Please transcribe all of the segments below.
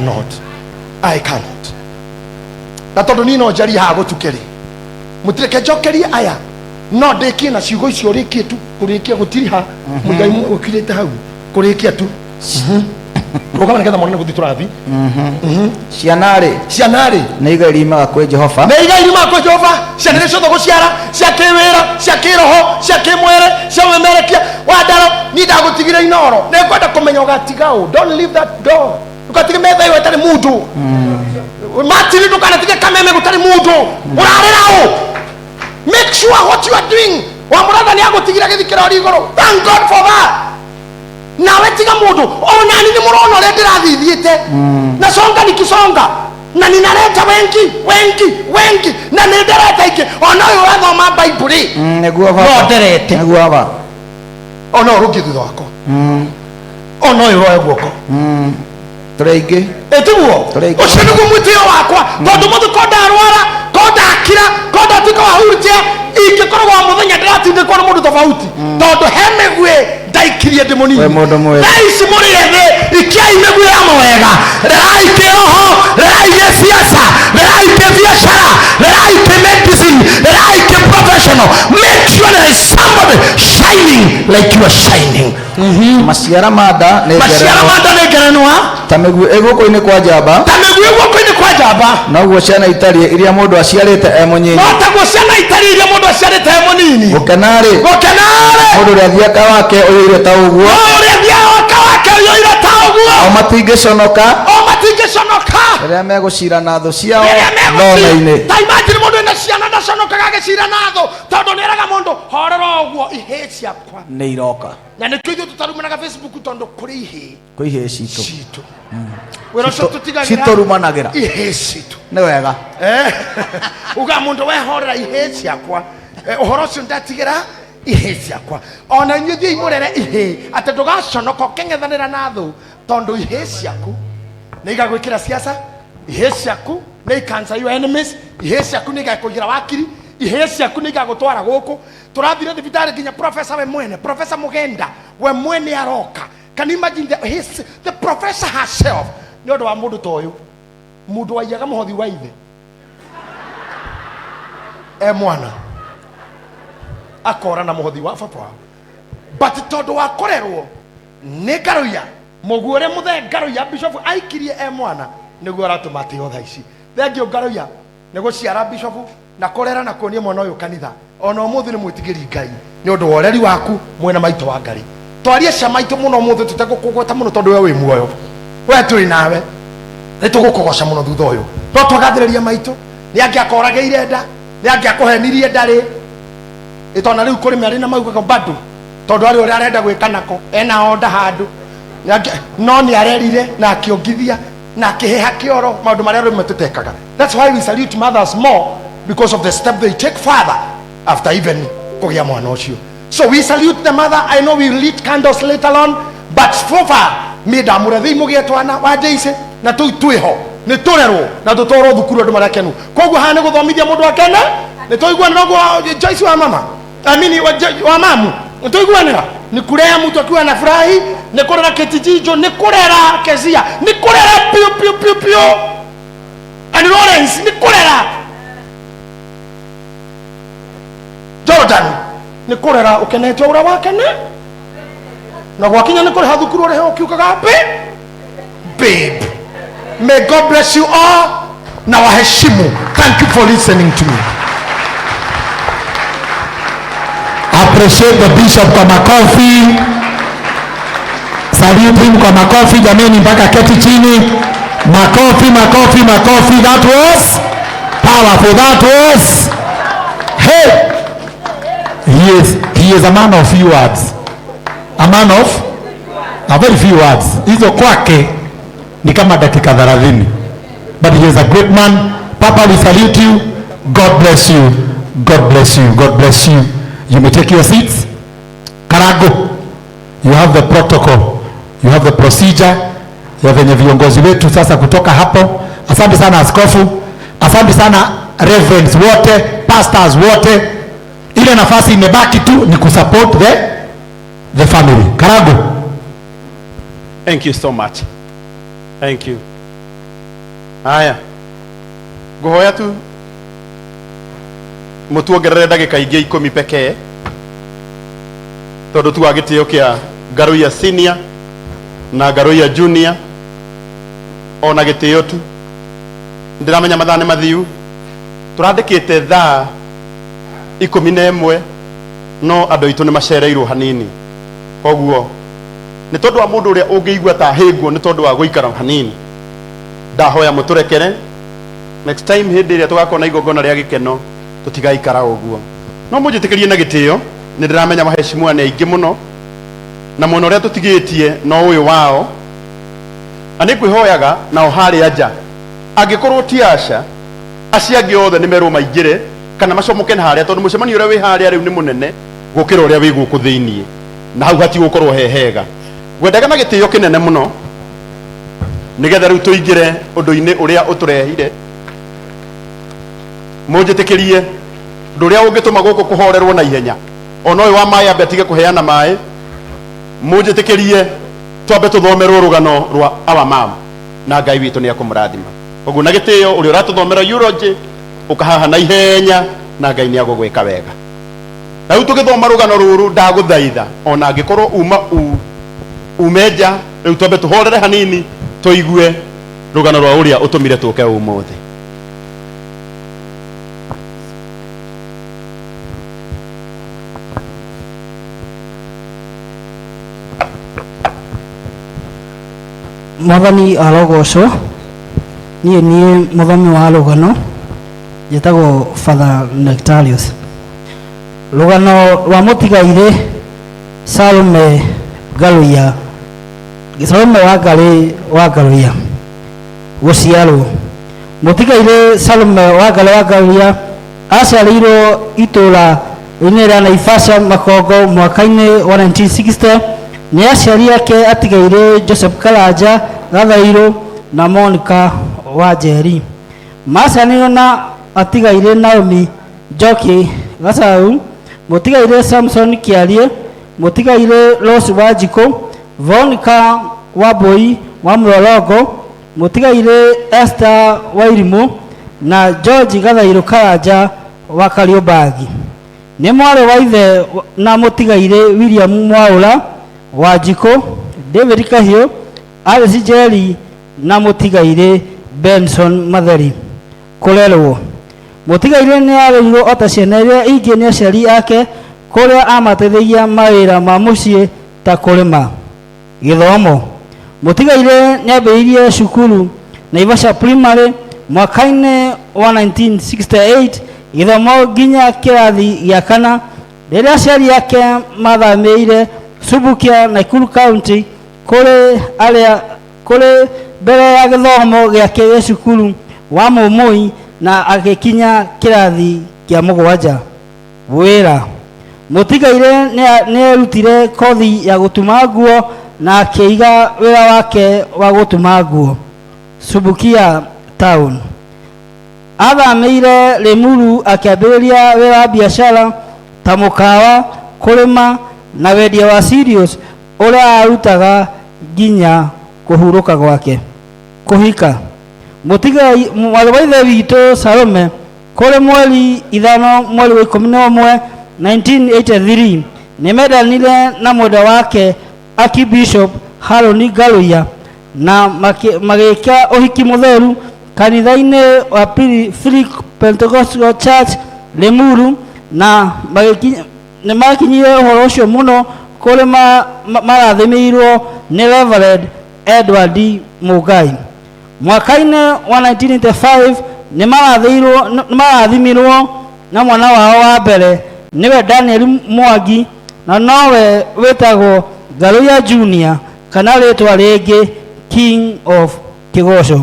Cannot, I cannot. Na tondũ niĩ no njarie haha gũtuke rĩ, mũtireke njokerie aya, no ndĩkie na ciugo icio rĩkie tu kũrĩkia gũtiriha mũigai ũkirĩte hau kũrĩkia tu. Rũgama nĩgetha mone nĩ gũthiĩ tũrathiĩ. Ciana-rĩ, Ciana-rĩ, nĩ igai riumaga kwĩ Jehova, nĩ igai riumaga kwĩ Jehova. Ciana iria ciothe gũciara, cia kĩwĩra, cia kĩroho, cia kĩmwĩrĩ, cia wĩmerekia wa ndaro, niĩ ndagũtigire inoro, nĩngwenda kũmenya ũgatiga ũ. Don't leave that door. Ndũgatige metha ĩyo ĩtarĩ mũndũ. Matiri, ndũkanatige kameme gũtarĩ mũndũ. Ũrarĩra ũ? Make sure what you are doing. Wa mũratha nĩ agũtigire gĩthikĩro igũrũ. Thank God for that. Nawe tiga mũndũ onani nĩ mũrona ũrĩa ndĩrathithiĩte na songa nikisonga na ninaleta wengi wengi wengi na nĩ nderete ingĩ ona ũyũ ũrathoma Baibũrĩ. Nĩguo baba. No nderete. Nĩguo baba. Ona ũyũ ũrũngiĩ thutha wakwa, ona ũyũ ũroe guoko. Tũrĩ aingĩ. Ĩtiguo. Tũrĩ aingĩ. Ũcio nĩguo mwĩtĩo wakwa, tondũ mũthĩ ko ndarwara, ko ndakira, ko ndatuĩka wa wheelchair, ingĩkoragwo wa mũthenya ndĩratindĩkwo nĩ mũndũ tofauti, tondũ he mĩguĩ ndaikirie ndĩ mũnini. We mũndũ mwĩthĩ. Thaa ici mũrĩ ethĩ, ikiai mĩguĩ ya mawega, rerai kĩroho, rerai gĩsiasa, rerai kĩbiacara, rerai kĩmedicine, rerai kĩprofessional. Make sure there is somebody shining like you are shining. Maciara ma nda nĩ Maciara ngerenwa. ma nda nĩ ngerenwa. Ta mĩguĩ ĩ guoko-inĩ kwa njamba, Ta mĩguĩ guoko-inĩ kwa njamba, noguo ciana itariĩ iria mũndũ aciarĩte e mũnyinyi. No taguo ciana itariĩ iria mũndũ aciarĩte e mũnini. Gũkena-rĩ, Gũkena-rĩ, mũndũ ũrĩa thiaka wake ũiyũire ta ũguo, no ũrĩa thiaka wake ũiyũire ta ũguo, o matingĩconoka o matingĩconoka rĩrĩa megũcira na thũ ciao rĩrĩa thome-inĩ. megũci. Ta imagine mũndũ ena ciana ndaconokaga agĩcira na thũ, tondũ nĩeraga mũndũ horera ũguo, ihĩĩ ciakwa nĩ iroka. Na nĩkĩo ithuĩ tũtarumanaga Facebook, tondũ kũrĩ ihĩĩ kwĩ ihĩĩ citũ citũ wĩra ũcio tũtigagĩra citũrumanagĩra. Ihĩĩ citũ. Nĩ wega. Uga mũndũ wehorera, ihĩĩ ciakwa. Ũhoro ũcio ndatigĩra ihĩĩ ciakwa. Ona inyuĩ thiĩi mũrere ihĩĩ atĩ ndũgaconoka ũkĩng'ethanĩra na thũ, tondũ ihĩĩ ciaku nĩ igagwĩkĩra siasa, ihĩĩ ciaku nĩ ikansa your enemies, ihĩĩ ciaku nĩ igakũigĩra wakiri, ihĩĩ ciaku nĩ igagũtwara gũkũ. Tũrathire thibitarĩ nginya professor we mwene, Professor Mugenda we mwene aroka. Can you imagine the professor herself? Nĩ ũndũ wa mũndũ ta ũyũ, mũndũ waiyaga mũhothi wa ithe e mwana, akora na mũhothi wa baba wao, but tondũ wa kũrerwo nĩ ngaruya mũguo ũrĩa mũthee ngaruya bishop aikirie e mwana, nĩguo aratũma atĩo thaa ici. Thengiũ ngaruya nĩ gũciara bishop na kũrera na kuonia mwana ũyũ kanitha. Ona ũmũthĩ nĩ mwĩtigĩri Ngai nĩ ũndũ wa ũreri waku mwena maitũ wa Ngarĩ. Twarie cia maitũ mũno ũmũthĩ, tũtegũkũgweta mũno tondũ we wĩ muoyo, we tũrĩ nawe, nĩ tũgũkũgoca mũno thutha ũyũ. No twagathĩrĩria maitũ nĩ angĩakoragĩire nda, nĩ angĩakũhenirie ndarĩ ĩtona rĩu kũrĩ marĩ na maugaga bado, tondũ arĩ ũrĩa arenda gwĩka nako ena onda handũ. No nĩ arerire na akĩongithia na akĩheha kĩoro maũndũ marĩa rĩmwe tũtekaga. That's why we salute mothers more, because of the step they take further after even kũgĩa mwana ũcio. So we salute the mother. I know we will lit candles later on, but so far mi ndamũre thĩi mũgĩe twana wa Jayce na tũu twĩho nĩ tũrerwo na tũtwarwo thukuru andũ marĩa akenu. Koguo haha nĩ gũthomithia mũndũ akene. Nĩ tũiguanĩra ũguo, Joyce wa mama, I mean, wa mamu? Nĩ tũiguanĩra nĩ kulea mtu akiwa na furahi, nĩ kũrera kĩtijijo, nĩ kũrera Kezia, nĩ kũrera piu piu piu piu, and Lawrence nĩ kũrera, Jordan nĩ kũrera ũkenete ũrĩa wakene, na gwakinya nĩ kũrĩha thukuru ũrĩhe ũkiugaga babe. May God bless you all na waheshimu. Thank you for listening to me. Appreciate the bishop kwa makofi. Salute him kwa makofi jameni, mpaka keti chini. Makofi, makofi, makofi. That was powerful. That was, hey. He is a man of few words. A man of a very few words. Hizo kwake ni kama dakika 30. But he is a great man. Papa, we salute you. God bless you. God bless you. God bless you. You may take your seats. Karago, you have the protocol. You have the procedure ya venye viongozi wetu sasa kutoka hapo. Asante sana askofu. Asante sana reverends wote, pastors wote. Ile nafasi imebaki tu ni kusupport the family. Karago. Thank you so much. Thank you. Haya, ngũhoya tu mũtuongerere ndagĩka ingĩ 10 pekee, tondũ tu wa gĩtĩo kĩa Ngaruiya senior na Ngaruiya junior, ona gĩtĩo tu. Ndĩramenya mathaa nĩ mathiu, tũrandĩkĩte thaa 11, no andũ aitũ nĩ macereirwo hanini. Koguo nĩ tondũ wa mũndũ ũrĩa ũngĩigua ta hĩngwo nĩ tondũ wa gũikara hanini, ndahoya mũtũrekere. Next time hĩndĩ ĩrĩa tũgakorwo na igongona rĩa gĩkeno, tũtigaikara ũguo. No mũnjĩtĩkĩrie na gĩtĩo, nĩ ndĩramenya waheshimiwa nĩ aingĩ mũno, na mwena ũrĩa tũtigĩtie no ũyũ wao, na nĩ ngwĩhoyaga nao harĩa nja, angĩkorwo ti aca, acio angĩ othe nĩ merwo maingĩre kana macomoke na harĩa, tondũ mũcemanio ũrĩa wĩ harĩa rĩu nĩ mũnene gũkĩra ũrĩa wĩ gũkũ thĩiniĩ, na hau hatigũkorwo he hega. Ngwendaga na gĩtĩo kĩnene mũno, nĩgetha rĩu tũingĩre ũndũ-inĩ ũrĩa ũtũrehire, mũnjĩtĩkĩrie ũndũ ũrĩa ũngĩtũma gũkũ kũhorerwo na ihenya, ona ũyũ wa maĩ ambe atige kũheana maĩ, mũnjĩtĩkĩrie twambe tũthomerwo rũgano rwa our mom, na Ngai witũ nĩ ekũmũrathima. Koguo na gĩtĩo, ũrĩa ũratũthomera eulogy, ũkahaha na ihenya, na Ngai nĩ agũgwĩka wega. Na rĩu tũgĩthoma rũgano rũrũ, ndagũthaitha ona angĩkorwo uma ume nja, rĩu twambe tũhorere hanini, tũigue rũgano rwa ũrĩa ũtũmire tũke ũmũthĩ. Mwathani arogocwo. Niĩ mũthomi wa rũgano, njĩtagwo Father Nectarius. Rũgano rwa mũtigairĩ Salome Ngaruiya, Salome Wangarĩ wa Ngaruiya. Gũciarwo, mũtigairĩ Salome Wangarĩ wa Ngaruiya aciarĩirwo itũũra-inĩ rĩa Naivasha Makongo mwaka-inĩ wa 1960 nĩ aciari ake atigairĩ Joseph Karanja Gathairũ na Monica Wanjeri. Maciaranĩirwo na atigairĩ Naomi Njoki Gacau, mũtigairĩ Samson Kĩarie, mũtigairĩ Rose Wanjikũ, Veronica Wambui wa Mlolongo, mũtigairĩ Esther Wairimũ na George Gathairũ Karanja wa Kariobangi. Nĩ mwarĩ wa ithe na mũtigairĩ William Mwaũra Wanjikũ, David Kahiũ, Alice Njeri na mũtigairĩ Benson Matheri. Kũrerwo, mũtigairĩ nĩ arerirwo o ta ciana iria ingĩ nĩ aciari ake, kũrĩa amateithagia mawĩra ma mũciĩ ta kũrĩma. Gĩthomo, mũtigairĩ nĩ ambĩrĩirie cukuru Naivasha Primary mwaka-inĩ wa 1968, gĩthomo nginya kĩrathi gĩa kana, rĩrĩa aciari ake mathamĩire Subukia, Nakuru County, kũrĩ arĩa kũrĩ mbere ya gĩthomo gĩake gĩa cukuru wa Mũmũi, na agĩkinya kĩrathi kĩa 7. Wĩra, mũtigairĩ nĩ erutire kothi ya gũtuma nguo na akĩiga wĩra wake wa gũtuma nguo Subukia Town. Athamĩire Limuru akĩambĩrĩria wĩra wa biacara ta mũkawa, kũrĩma na wendia wa cereals, ũrĩa arutaga nginya kũhurũka gwake. Kũhika, mũtigai mwarĩ wa ithe witũ Salome kũrĩ mweri 5 mweri wa 11 1983 nĩ mendanire na mwendwa wake Archbishop Haroni Ngaruiya, na magĩka ũhiki mũtheru kanitha-inĩ wa Free Pentecostal Church Limuru, na nĩ makinyire ũhoro ũcio mũno kũrĩ marathimĩirwo nĩ Reverend Edward Mugai. Mwaka-inĩ wa 1985 nĩ marathimirwo na mwana wao wa mbere, nĩwe Daniel Mwangi, na nowe wĩtagwo Ngaruiya Junior kana rĩtwa rĩngĩ King of Kĩgoco.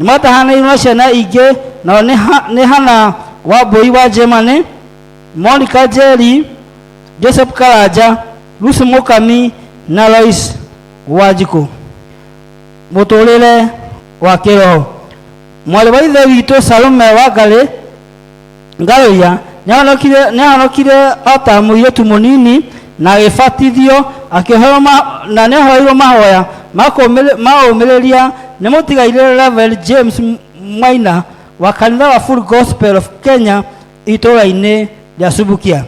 Nĩ matahanĩirwo na ciana ingĩ, nao nĩ Hannah Wambui wa Germany, Monica Njeri, Joseph Karanja, Lucy Mukami na Lois Wanjikũ. Mũtũrĩre wa kĩroho, mwarĩ wa ithe witũ Salome Wangarĩ Ngaruiya nĩahonokire o ta mũirĩtu mũnini na agĩbatithio, akĩheo na nĩahoeirwo mahoya ma ũmĩrĩria nĩ mũtigairĩ Reverend James Maina wa kanitha wa Full Gospel of Kenya itũũra-inĩ rĩa Subukia.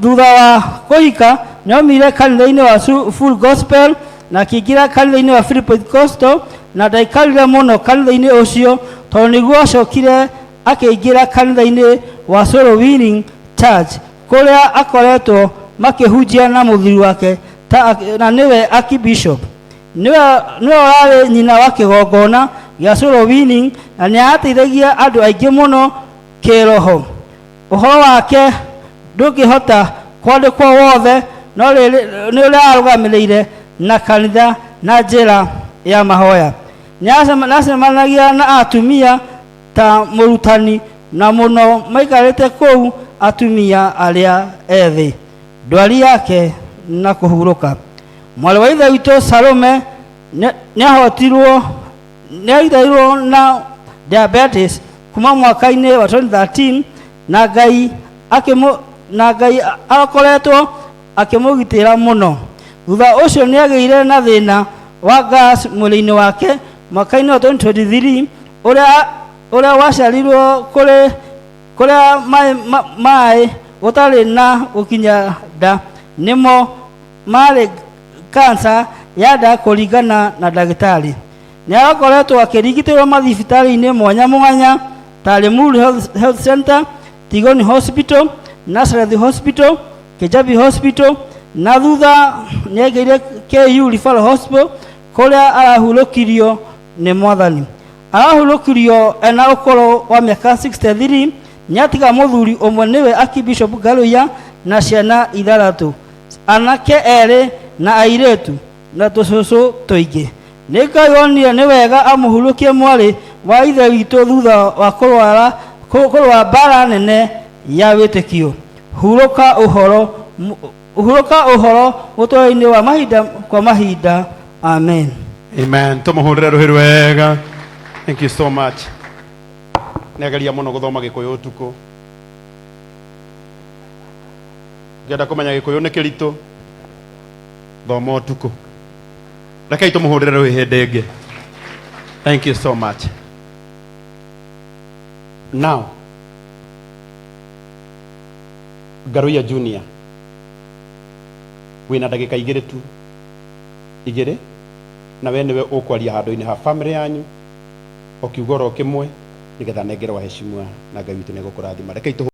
Thutha wa kũhika nĩaumire kanitha-inĩ wa Full Gospel na akĩingĩra kanitha-inĩ wa Free Pentecostal na ndaikarire mũno kanitha-inĩ ũcio tondũ nĩguo acokire akĩingĩra kanitha-inĩ wa Soul Winning Church kũrĩa akoretwo makĩhunjia na mũthuri wake ta, na nĩwe Archbishop. Nĩwe ũrarĩ nyina wa kĩgongona gĩa Soul Winning na nĩ arateithagia andũ aingĩ mũno kĩroho. Ũhoro wake ndũngĩhota kwandĩkwo wothe no rĩrĩ nĩ ũrĩa arũgamĩrĩire na kanitha na njĩra ya mahoya. Nĩacemanagia na atumia ta mũrutani na mũno maikarĩte kũu atumia arĩa ethĩ. Ndwari yake na kũhurũka. Mwarĩ wa ithe witũ Salome nĩahotirwo nĩaithairwo na diabetes kuma mwaka-inĩ wa 2013 na Ngai akĩmũ na Ngai akoretwo akĩmũgitĩra mũno. Thutha ũcio nĩagĩire na thĩna wa gas mwĩrĩ-inĩ wake mwaka-inĩ wa 2023 ũrĩa waciarirwo kũrĩ kũrĩa maĩ gũtarĩ na gũkinya nda nĩmo marĩ kansa ya nda kũringana na ndagĩtarĩ. Nĩakoretwo akĩrigitĩrwo mathibitarĩ-inĩ mwanya mwanya ta Limuru Health Center, Tigoni Hospital, Nazareth Hospital, Kijabi Hospital na thutha nĩaingĩrire KU Referral Hospital kũrĩa arahurũkirio nĩ Mwathani. Arahurũkirio ena ũkũrũ wa mĩaka 63. Nĩatiga mũthuri ũmwe nĩwe Archbishop Ngaruiya na ciana ithathatũ, anake erĩ na airĩtu na tũcũcũ tũingĩ. Nĩ Ngai wonire nĩ wega amũhurũkie mwarĩ wa ithe witũ thutha wa kũrũa mbara nene ya wĩtĩkio. Hurũka ũhoro mũtũũrĩre-inĩ wa mahinda kwa mahinda. Amen. Amen. Tumuhurire ruhi rwega. Thank you so much. Nĩageria mũno gũthoma Gĩkũyũ ũtukũ. Ngĩenda kũmenya Gĩkũyũ nĩ kĩritũ, thoma ũtukũ. Rekei tũmũhũrĩre rũhĩ hĩndĩ ĩngĩ. Thank you so much. Now, Ngaruiya Junior, wĩna ndagĩka igĩrĩ tu, igĩrĩ, na we nĩwe ũkwaria handũ-inĩ ha family yanyu o kiugo oro kĩmwe nĩgetha nengerwo heshima na Ngai witũ nĩegũkũrathima. Rekei tũhũrĩre.